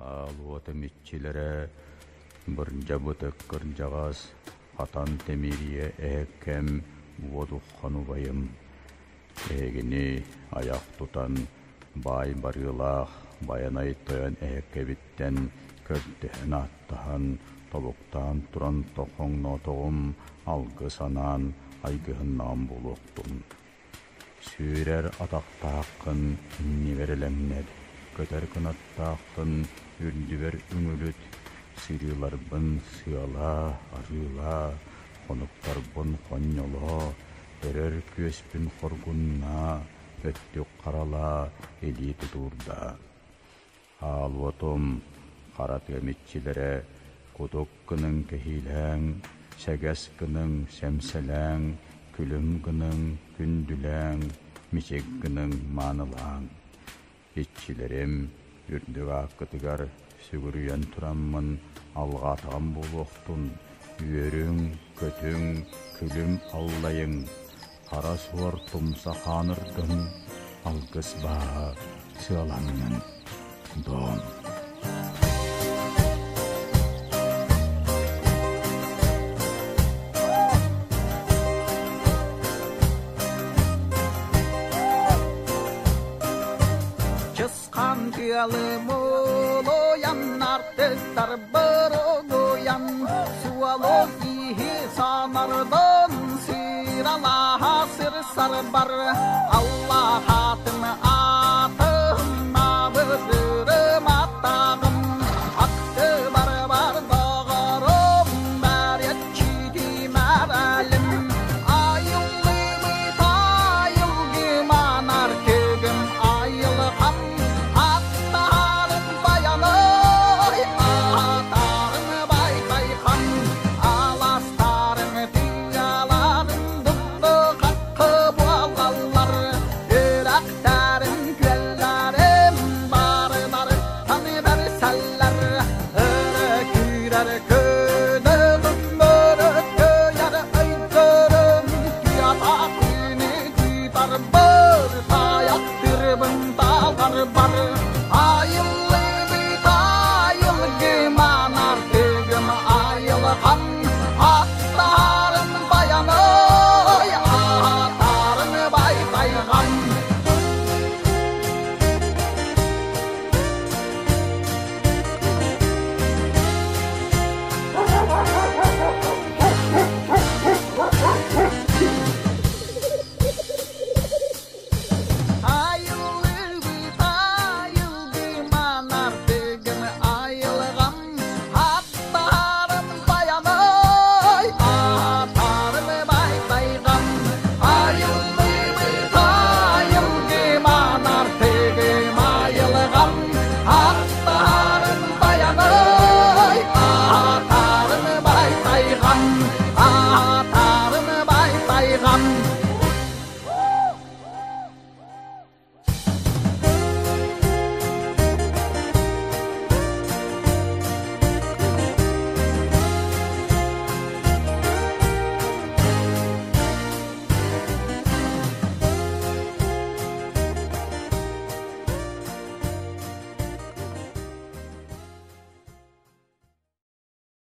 Аал уотум иччилэрэ бырдьабытык кырдьаҕас, хатан тимириэ эһэккэм уодуххан убайым. Эһигини айах тутан баай барыылаах Байанай тойон эһэккэбиттэн көрдөһөн ааттаһан, тобуктаан туран тохоҥноотоҕум алгыс анаан айгыһыннаҕым буолуохтун. Сүүрэр атахтааххын иннибэр элэҥнэт, көтөр кынаттааххын үрдүбэр үҥүлүт, сырыыларбын сыалаа, арыылаа, хонуктарбын хонньолоо, өрөр күөспүн хоргуннаа, өттүк харалаа, илии тутуурдаа. Аал уотум, хара тыам иччилэрэ, кутук гыныҥ кэһиилээҥ, сэгэс гыныҥ сэмсэлээҥ, күлүм гыныҥ күндүлээҥ, мичик гыныҥ маанылааҥ. Иччилэрим, үрдүк ааккытыгар сүгүрүйэн тураммын алҕаатаҕым буолуохтун, үөрүҥ, көтүҥ, күлүм аллайыҥ, хара суор тумса хаанырдын, алгыс бааһа сыаланнын, дом. Чысхан тыалы мулуйан, артыктар боругуйан, суолу киһи санардан сыралаһа сыр-сарбар, Аллах атын атын абырырым аттағым, акты бар-бар доҕорум, бәреччити мәрәлім, айыллыбыт айылгыман аркыгым айылҕам, аттарым баянай, атарым байтайхан, аластарым тыаларым дуппу хаккы буолаллар, үрэхтэрим күөллэрим барыларыттан бэрсэллэр, өрө күүрэр көнөгүм өрөкөйөр өйдөрүм, туята күнү тутар бір таяқ тырбын талар бар.